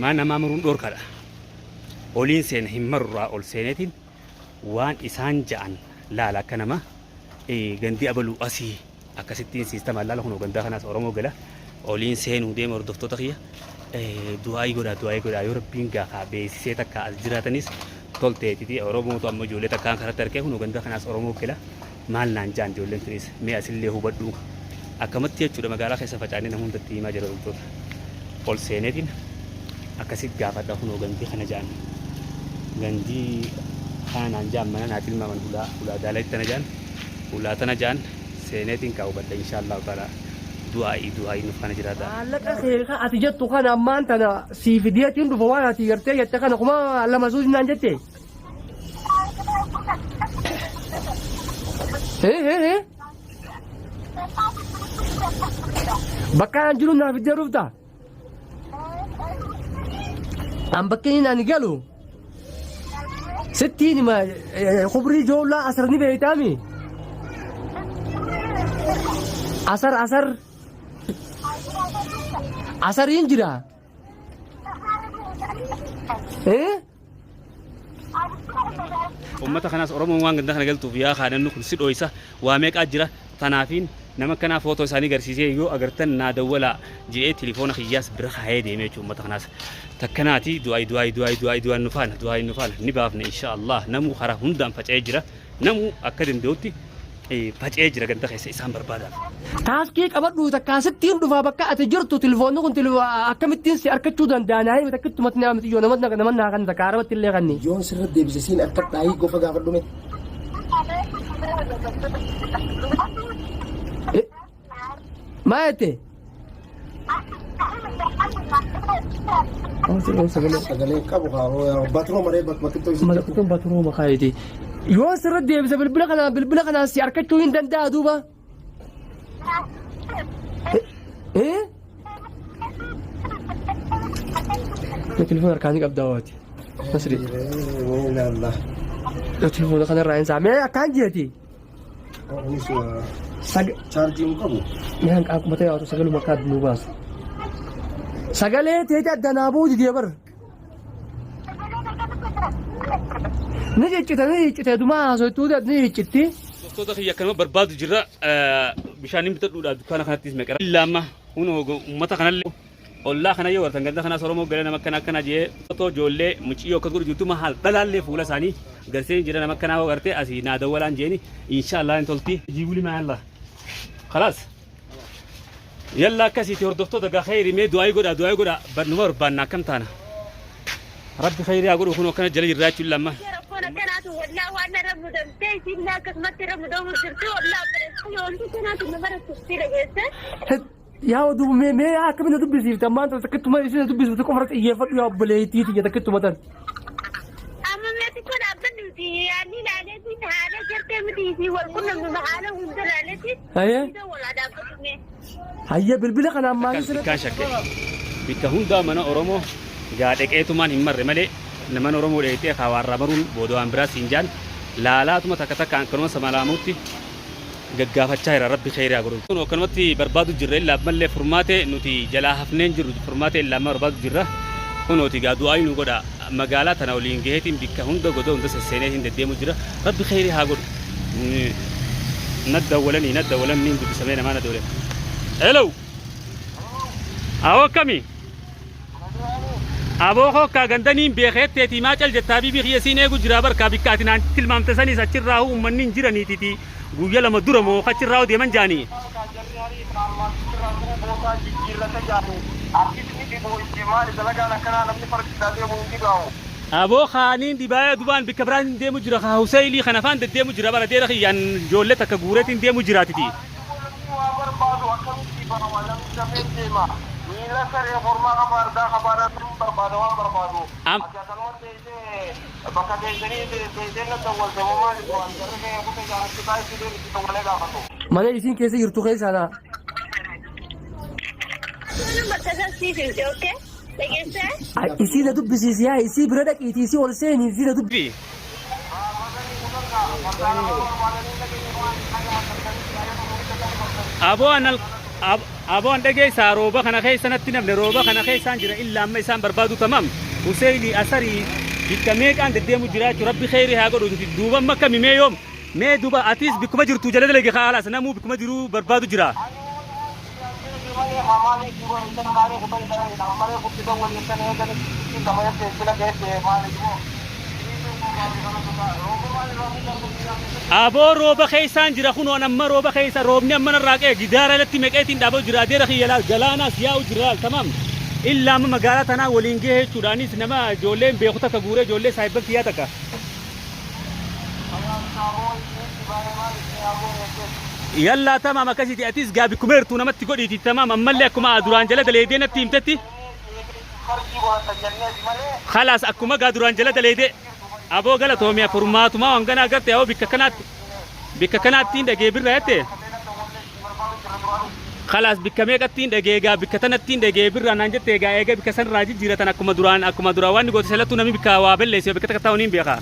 Maa namaa maruun dhoorkaadha. Oliin seena hin marurraa ol seeneetiin waan isaan ja'an laala akka nama gandi abaluu asii akkasittiin siistamaan laala kunoo gandaa kanaas Oromoo gala oliin seenuu deema hordoftoota kiyya du'aa'ii godhaa du'aa'ii godhaa yoo rabbiin gaafa beeksisee takka as jiraatanis tolteetiti Oromootu amma ijoollee takkaan karatti argee kunoo ganda kanaas Oromoo gala maal naan ja'an ijoolleen tunis mee asillee hubadhu akkamatti jechuudha magaalaa keessa facaanee nama hundatti himaa jira hordoftoota ol seeneetiin akkasitti gaafadha kunoo gandii kana ja'an gandii kana naan ja'an mana naa tilmaaman hulaa hulaa daalatti tana ja'an hulaa tana ja'an seeneetiin kaa hubadha inshaallahu ta'ala du'aa'ii du'aa'ii nuuf kana jiraata. Maallaqa kee ka ati jettu kana ammaan tana sii fideetiin dhufa waan ati gartee jette kana 2000 suus naan jette. Hee hee hee. Bakka an jiru naa fiddee dhufta. An bakki inni ani galu sittiin hima kubrii joollaa asar ni beeytaami. Asar asar asariin jira. Eh? Ummata kanaas Oromoon waan ganda kana galtuuf yaa kaa namni kun si dhooysa waa meeqaa jira tanaafiin nama akkanaa footoo isaanii garsiisee yoo agartan naa dawwalaa je'ee tilifoona kiyyaas bira kaayee deemee jechuudha ummata kanaas takkanaati du'aayi du'aayi du'aayi du'aayi du'aan nu faana du'aayi nu faana ni baafna insha Allah namuu karaa hundaan faca'ee jira namuu akka danda'utti faca'ee jira ganda keessa isaan barbaadaaf. Taaskii qabadhu takkaa sittiin dhufaa bakka ati jirtu tilfoonni kun akkamittiin si arkachuu danda'a naa himi takkittumatti naa miti yoo nama nama naa kan takka arabatti illee kanni. Yoon sirra deebise siin akka dhaayii gofa gaafadhu mee. Maa jette? Sagalee qabu haa baturoo maree bakka itti Malakkuun baturoo maqaa jeeti. Yoo sirra deebise bilbila kanaan bilbila kanaan si arkachuu hin danda'a duuba. Eh? Telefoon harkaa ni qabdaa waati. Nasri. Telefoona kanarraa hin saamee akkaan jeeti. Kunis chaarjii hin qabu. Mee hanqaaquma ta'e haatu sagaluma akka addunuu baasu. Sagalee teeti adda naa bu'uu didee bar. Ni ciccita ni ciccita dumaa haasoftuu ni ciccitti. Hordoftoota kiyya akkanuma barbaadu jirra. Bishaan hin bitadhuudha dukkaana kanattis meeqa. Illaa amma kunoo uummata kanallee Ollaa kana yoo gartan ganda kanaas Oromoo galee nama akkana akkana jee otoo ijoollee muciyyoo akkas godhu jirtu maal dhalaallee fuula isaanii garsee jira nama akkanaa yoo garte asii naa dawwalaan jeeni inshaallah hin tolti. Jiibuli maa yalla. Kalaas. Yalla akkasiiti hordoftoota gaa kheyri mee du'aayii godhaa du'aayii godhaa numa barbaanna akkam taana. Rabbi kheyri haa godhu kun akkana jala jirraa jechuun lamma. Rakkoon akkanaatu wallaa waan narra mudamtee isiin akkasumatti irra mudamu jirti wallaa obboleessi wanti akkanaatu nama rakkifti dhageesse. Yaa oduu mee mee yaa akkamiin na dubbisiifte ammaan tana takkittuma isin na dubbisiifte qofa irratti xiyyeeffadhu yaa obboleettii tiyya takkittuma tan. Amma mee xiqqoo dhaabbanni nuti yaadni ilaaleetiin haala gartee miti isii wal qunnamnu haala hunda ilaaleetiin Hayyee hunda wal haa dhaabbatu mee. hayyee bilbila kana ammaan Akkas isin bikkaan shakke. Bikka hundaa mana Oromoo gaa dheqeetumaan hin marre malee mana Oromoo dheeyxee kaa waarraa maruun booda waan biraa siin jaan laalaatuma takka takkaan akkanuma samalaamuutti gaggaafachaa jira rabbi kheyri haa godhu. Kun akkanumatti barbaadu jirra illaa ammallee furmaate nuti jalaa hafneen jirru furmaate illaa amma barbaadu jirra. Kunooti gaa du'aayi nu godha magaalaa tana waliin gaheetiin bikka hunda goda hunda sesseeneetiin deddeemu jira rabbi kheyri haa godhu. Na dawwalanii na dawwalan niin dubbisamee namaa na dawwale. Hello. Awoo akkami? Aboo kookkaa gandaniin beekeetteetii maa cal jettaa bibii kiyya siin eegu jiraa barkaa bikka ati naan tilmaamte saniis achirraahuu ummanni hin jiraniititi guyya lama dura moo kachirraahuu deeman jaanii. Malkaa jarri harii ammaa turuu bootaa jijjiirrata jaani artisni dhiboo itti maali dalagaan akkanaa namni fardiidhaa deemu hin dhibaawu. Aboo kaaniin dhibaaya dubaan bikka biraan hin deemu jira kaa Huseylii kana faan deddeemu jira bara deera kiyyaan ijoollee takka guureetiin deemu jiraatiti. Artisni namni waa barbaadu akkamitti dhibaawa namni dafee deema miila saree kormaa kafa ardaa kafaadha namni barbaada waan barbaadu Am ati akkanuma teessee Bakka teessanii teessee na dawwalte moo maali waan jarri kee kute jaanitti kaa itti deebitti dawwalee gaafatu. Mana isiin keessa jirtu keessaa naa. Kun bakka san siif himte okay? Dhageessee? Ay, Isii na dubbisiisi yaa isii bira dhaqiitii isii ol seeni isii na dubbisi. Aboo an Aboon dhageessaa rooba kana keessa natti namne rooba kana keessaan jira illaa amma isaan barbaadu tamam. Huseeni asarii bikka meeqaan deddeemu jira jechuudha. Rabbi kheyrii haa godhu duuba amma akkami mee yoom mee duuba atis bikkuma jirtu jala dalage haalaas namuu bikkuma jiru barbaadu jira. Aboo rooba keessaan jira kunoon amma rooba keessa roobni amma narraa qe'e gidaara irratti meqeetiin dhaabaa jira adeera kiyya laal galaanaas yaa'u jira laal tamaam. Illaa amma magaalaa tanaa waliin gahee jechuudha anis nama ijoolleen beeku takka guuree ijoollee saahibban kiyyaa takka. Yallaa tamaam akkasiiti atis gaa bikkuma jirtu namatti godhiiti tamaam ammallee akkuma duraan jala daleedee natti himtetti. Khalaas akkuma gaa duraan jala daleedee aboo galatoomiya furmaatumaa wanganaa garte aboo bikka kanaatti bikka kanaatti hin dhagee birra jette. Khalaas bikka meeqatti hin dhagee gaa bikka tanatti hin dhagee birra naan jette egaa eega bikka sanirraa jijjiiratan akkuma duraan akkuma duraan waan goote salattuu namni bikka waa balleesse bikka takka taa'u niin beeka.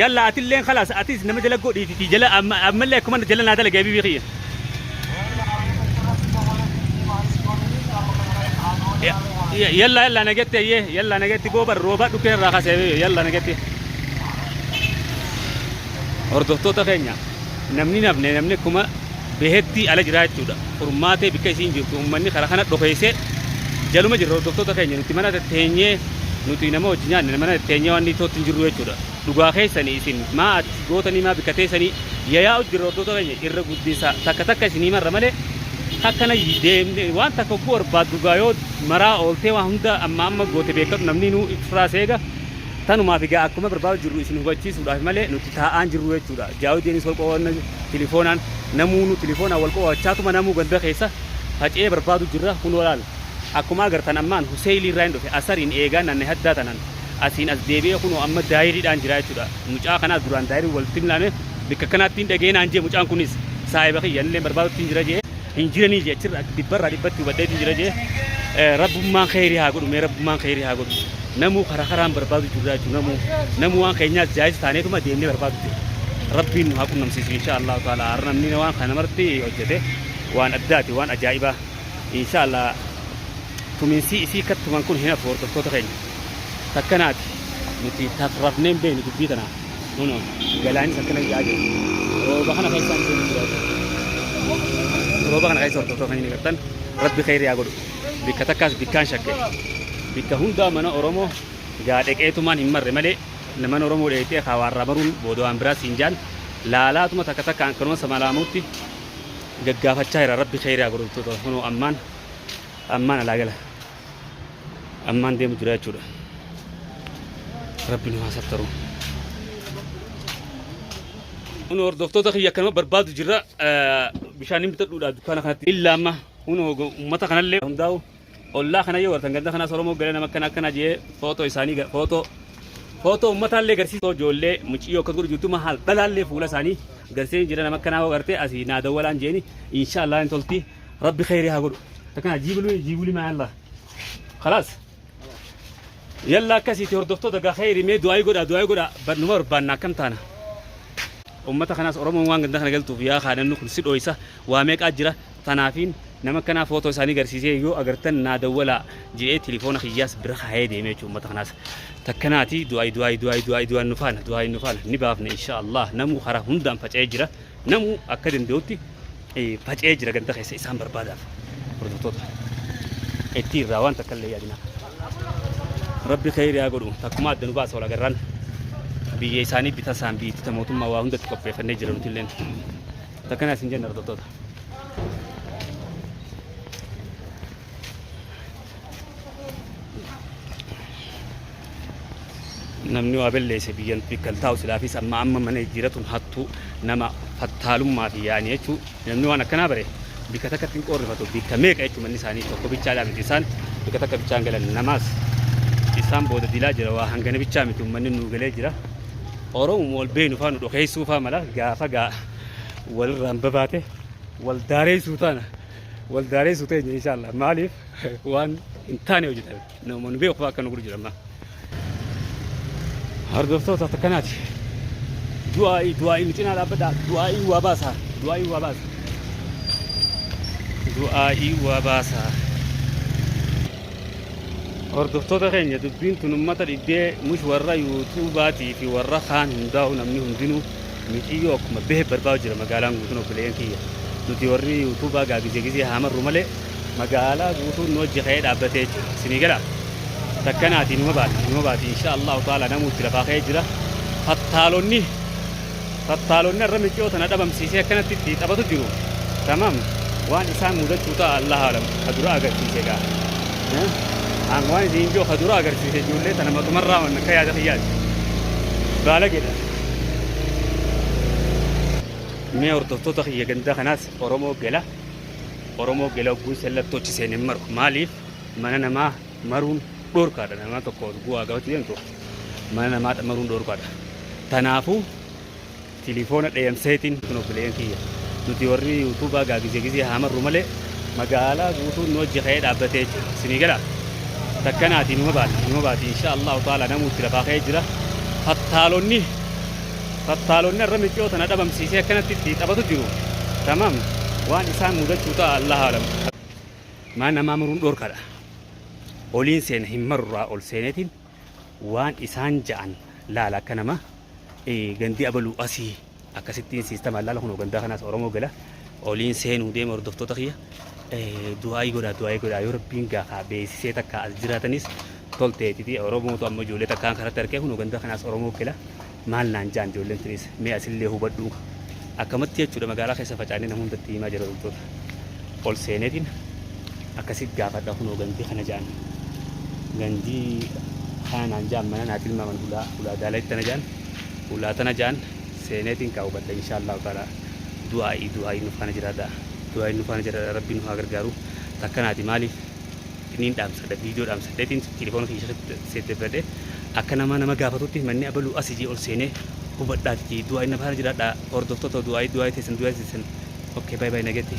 Yalla atilleen khalaas atis nama jala godhiiti jala ammallee akkuma jala naa dalagee bibii kiyya. Yalla yalla nagetti ayyee yalla nagetti boobar rooba dhukkee irraa kaasee yalla nagetti. Hordoftoota keenya namni nafne namni akkuma behetti ala jira jechuudha. Furmaatee bikka isiin jirtu uummanni karaa kana dhokeessee jaluma jirra hordoftoota keenya nuti mana teenyee nuti nama wajjin nyaanne mana teenyee waan tootti hin jirru jechuudha. Dhugaa keessanii isin maa ati gootanii maa bikka teessanii yayaa'u jirra hordoftoota keenya irra guddisa takka takka isinii marra malee akkana deemne waan takka hogguu barbaaddu gaa yoo maraa ooltee waan hunda amma amma goote beekatu namni nuu ifraa seega tanumaaf egaa akkuma barbaadu jirru isin hubachiisuudhaaf malee nuti taa'aan jirru jechuudha. Jaawudeenis wal qo'anna tilifoonaan namuunu tilifoonaan wal qo'achaatuma namuu ganda keessa faca'ee barbaadu jirra kun walaal. Akkuma agartan ammaan Huseeyilii irraa hin dhufe asariin eegaa naanne haddaa tanan asiin as deebi'ee kunoo amma daayiriidhaan jira jechuudha. Mucaa kanaas duraan daayirii walitti hin bikka kanaatti hin dhagee naan jee mucaan kunis saahiba kiyya anillee barbaadutti hin jira jee hin jiranii jee achirra dhibbarraa dhibbatti hubadheetti hin jira jee rabbummaan kheyrii haa godhu mee rabbummaan kheyrii haa godhu. Namuu karaa karaan barbaadu jirra jechuudha namuu namuu waan keenyaas jaayis taaneetuma deemnee barbaadu jira. Rabbiin nu haa qunnamsiisu insha Allahu ta'ala har'a namni waan kana marti hojjete waan addaati waan ajaa'ibaa insha Allah tuminsii isii kattuman kun hin hafu hordoftoota keenya takkanaati nuti tafrafnee hin beeknu dubbii tana kunoo galaanis akkana yaa'aa jira rooba kana keessaan deemu jira rooba kana keessa hordoftoota keenya ni gartan rabbi kheyrii haa godhu bikka takkaas bikkaan shakke bikka hundaa mana Oromoo gaa dheqeetumaan hin marre malee mana Oromoo dheeyxee hawaarraa maruun booda waan biraa siin jaan laalaatuma takka takkaan kanuma samalaamuutti gaggaafachaa jira rabbi kheyrii haa godhu kunoo ammaan ammaan alaa gala ammaan deemu jira jechuudha rabbi nu haa sattaru. Kun hordoftoota kiyya akkanuma barbaadu jirra bishaan hin bitadhuudha dukkaana kanatti illa amma kun uummata kanallee hundaa'u ollaa kana yoo gartan ganda kanaas Oromoo galee nama akkana akkana jee footoo isaanii footoo footoo uummataallee garsiisoo ijoollee muciyyoo akkas godhu jirtu maal dhalaallee fuula isaanii garsee jira nama akkanaa yoo garte asii naa dawwalaan jeeni inshaallah hin tolti rabbi kheyrii haa godhu takana jiibulii jiibulii maa yallaa khalaas yalla akkasiiti hordoftoota gaa kheyrii mee du'aayii godhaa du'aayii godhaa numa barbaanna akkam taana ummata kanaas Oromoon waan ganda kana galtuuf yaa kaa namni kun si dhooysa waa meeqaa jira tanaafiin nama kanaa footoo isaanii garsiisee yoo agartan naa dawwalaa je'ee tilifoona kiyyaas bira kaayee deemee jechuudha ummata kanaas takkanaati du'aayi du'aayi du'aayi du'aayi du'aan nu faana du'aayi nu faana ni baafna insha Allah namuu karaa hundaan faca'ee jira namuu akka danda'utti faca'ee jira ganda keessa isaan barbaadaaf hordoftoota itti irraa waan takka illee yaadina rabbi kheyrii haa godhu takkuma adda nu baasa wal agarraan biyya isaanii bita isaan biyyatti mootummaa waa hundatti qopheeffannee jira nuti illeen takkana isin jenna hordoftoota. Namni waa balleesse biyyan bikkan taa'u silaafis amma amma mana jijjiiratuun hattuu nama fattaalummaa fi yaa'anii jechuu namni waan akkanaa bare bikka takkatti hin qoorrifatu bikka meeqa jechuu manni isaanii tokko bichaadhaa miti isaan bikka takka bichaan galan namaas isaan booda dilaa jira waa hangana bichaa miti uummanni nuu galee jira Oromuma wal beeknu faa nu dhokeessuu faa mala gaafa gaa walirraan babaate wal daareessuu taana wal daareessuu teenya inshaallah maaliif waan hin taane hojjetame nama nu beeku faa akka nu godhu jira ammaa. Hordoftoota akkanaati. Du'aa'ii, du'aa'ii nu cinaa dhaabbadhaa. Du'aa'ii waa baasaa. Du'aa'ii waa baasa. Du'aa'ii waa baasaa. Hordoftoota keenya, dubbiin tun ummata dhibdee mush warra yuutuubaatii fi warra kaan hundaa'u, namni hundinuu miciyyoo akkuma bahe barbaadu jira magaalaan guutuun. Obboleeyyan kiyya, nuti warri yuutuubaa gaa gizee gizee haa marru malee magaalaa guutuun nu hojii ka'ee dhaabbatee jechuudha. Isinii gala takkanaatii numa baati, numa baati, insha Allahu ta'ala. Namuutti lafaa ka'ee jira. Fattaalonni har'a miciyyoo tana dhabamsiisee akkanatti itti taphatu jiru. Tamaam, waan isaan mudachuu ta'a Allah alam. Ka dura agarsiise gaa. An waan isin jiru ka dura agarsiise ijoollee tana matumarraa waan akka yaada kiyyaati. Baala jedha. Mee hordoftoota kiyya, ganda kanaas Oromoo gala. Oromoo gala ogguun sellattoochi seeneen maru. Maaliif mana namaa maruun dhorkaadha? Nama tokko bu'aa gaafachuu deemtu mana namaa maruun dhorkaadha. Tanaafuu tilifoona dheeyamseetiin kun, obboleeyyan kiyya, nuti warri yuutuubaa gaa gizee gizee haa marru malee magaalaa guutuun nu hojii ka'ee dhaabbatee jechuudha. Isinii gala takkanaatii numa baati, numa baati, insha Allahu ta'ala. Namuutti lafaa ka'ee jira. Fattaalonni har'a miciyyoo tana dhabamsiisee akkanatti itti taphatu jiru. Tamaam, waan isaan mudachuu ta'a Allah alam. Mana namaa maruun dhorkaadha. Oliin seena hin marurraa ol seeneetiin waan isaan ja'an laala akka nama gandi abaluu asii akkasittiin siistamaan laala. Kunoo gandaa kanaas Oromoo gala. Oliin seenuu deema. Hordoftoota kiyya, du'aayii godhaa, du'aayii godhaa. Yoo rabbiin gaafaa beeksisee takka as jiraatanis tolteetiti. Oromootu amma ijoollee takkaan karatti argee, kunoo ganda kanaas Oromoo gala, maal naan jaan ijoolleen tunis? Mee asillee hubadhu akkamatti jechuudha. Magaalaa keessa facaanee nama hundatti himaa jira. Hordoftoota, ol seeneetiin akkasitti gaafadha. Kunoo gandii kana jaan, gandii kana naan jaan, mana naa tilmaaman, hulaa hulaa daalatti tana jaan, hulaa tana jaan. Seeneetiin kaa hubadha, insha Allahu taala. Du'aa'ii, du'aa'ii nuuf kana jiraadha, du'aa'ii nuuf kana jiraadha. Rabbi nu haa gargaaru. Takkanaati maaliif inni dhaamsadha, viidiyoo dhaamsadheetiin telefoona kiyya seetteffadhe akka nama nama gaafatutti manni abaluu asii jee ol seenee hubadhaati. Du'aa'ii na faana jiraadha, hordoftoota. Du'aa'ii, du'aa'ii teessan, du'aa'ii teessan. Okay, bye bye, nagetti.